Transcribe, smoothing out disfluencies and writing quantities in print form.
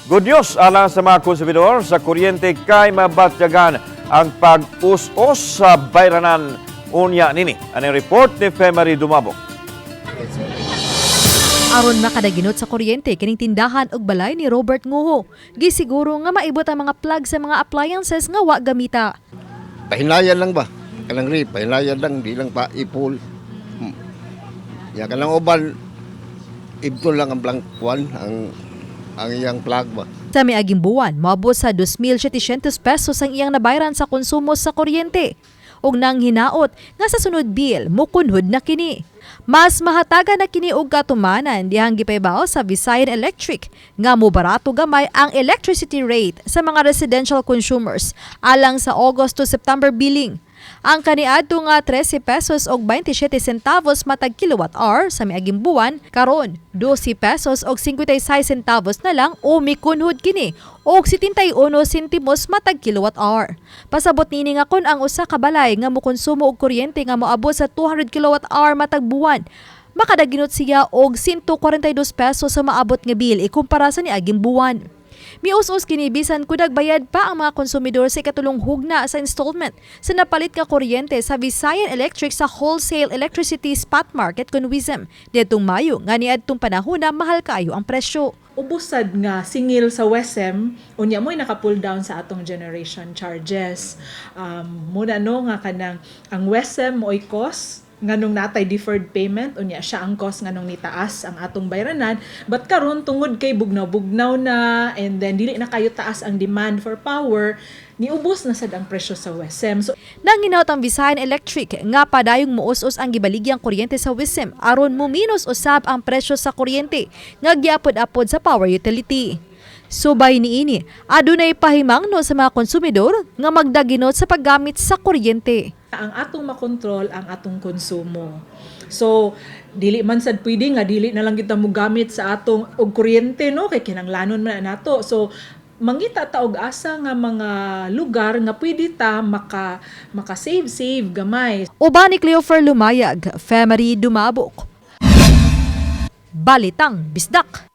Good news alang sa mga konsumidor sa kuryente kay mabatyagan ang pag-us-us sa bayranan unya nini. Ang report ni Femery Dumabok. Aron makadaginot sa kuryente kining tindahan og balay ni Robert Nguho. Gisiguro nga maibot ang mga plug sa mga appliances nga wa gamita. Pahinayan lang ba? Kanang rip, pahinayan lang, di lang pa ipul. Ya kanang uban, ibton lang ang blank one, ang iyang plug ba. Sa miaging buwan, moabot sa 2,700 pesos ang iyang nabayran sa konsumo sa kuryente. Ug nang hinaot nga sa sunod bill, mukunhod na kini. Mas mahatagan na kini og katumanan dihang gipaybaw sa Visayan Electric nga mobarato gamay ang electricity rate sa mga residential consumers alang sa August to September billing. Ang kaniadto nga 13 pesos og 27 centavos matag kilowatt hour sa miaging buwan, karon 12 pesos og 56 centavos na lang o mikunhod kini og 71 sentimos matag kilowatt hour. Pasabot nini nga kon ang usa ka balay nga mokonsumo og kuryente nga moabot sa 200 kilowatt hour matag buwan, makadaginot siya og 142 pesos sa maabot nga bill ikumpara sa niaging buwan. Mius-us kini bisan kun nagbayad pa ang mga konsumidor sa ikatulong hugna sa installment sa napalit nga kuryente sa Visayan Electric sa wholesale electricity spot market kon WESM niadtong Mayo nga niadtong panahon na mahal kaayo ang presyo. Ubos sad nga singil sa WESM, unya mo'y naka-pull down sa atong generation charges. Muna no nga kanang ang WESM mo'y cost nganong natay deferred payment, unya siya ang cost nganong nitaas ang atong bayranan. But karon, tungod kay bugnaw-bugnaw na and then dili na kayo taas ang demand for power, niubos na sad ang presyo sa WESM. So Nanginaot ang Visayan Electric nga padayong muus-us ang gibaligyang kuryente sa WESM aron muminos usab ang presyo sa kuryente nga giapod-apod sa power utility. Subay niini, adunay pahimangno sa mga konsumidor nga magdaginot sa paggamit sa kuryente. Ang atong makontrol ang atong konsumo. So, dili man sad pwede nga dili na lang kita mogamit sa atong og kuryente, no, kay kinanglanon man na nato. So, mangita ta og asa nga mga lugar nga pwede ta maka save save gamay. Uban ni Cleofer Lumayag, Femery Dumabok. Balitang Bisdak.